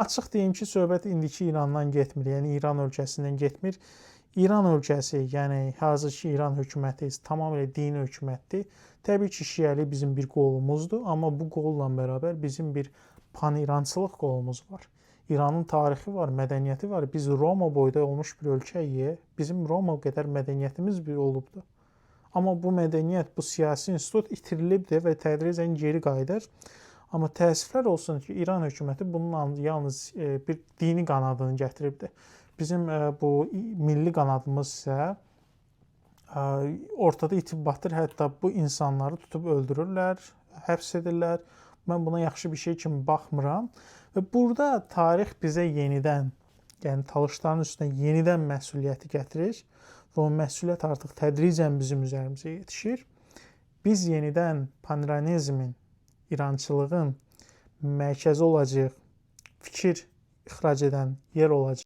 Açıq deyim ki, söhbət indiki İrandan getmir, yəni İran ölkəsindən getmir. İran ölkəsi, yəni hazırki İran hökuməti tamamilə dini hökumətdir. Təbii ki, şiəlik bizim bir qolumuzdur, amma bu qolla bərabər bizim bir panirançılıq qolumuz var. İranın tarixi var, mədəniyyəti var. Biz Roma boyda olmuş bir ölkəyik. Bizim Roma qədər mədəniyyətimiz bir olubdur. Amma bu mədəniyyət, bu siyasi institut itirilibdir və tədricən geri qayıdır. Amma təəssüflər olsun ki, İran hökuməti bunun yalnız bir dini qanadını gətiribdir. Bizim bu milli qanadımız isə ortada itib batır. Hətta bu insanları tutub öldürürlər, həbs edirlər. Mən buna yaxşı bir şey kimi baxmıram. Və burada tarix bizə yenidən, yəni talışların üstünə yenidən məsuliyyəti gətirir və o məsuliyyət artıq tədricən bizim üzərimizə yetişir. Biz yenidən paniranizmin, İrançılığın mərkəzi olacağıq, fikir ixrac edən yer olacaq.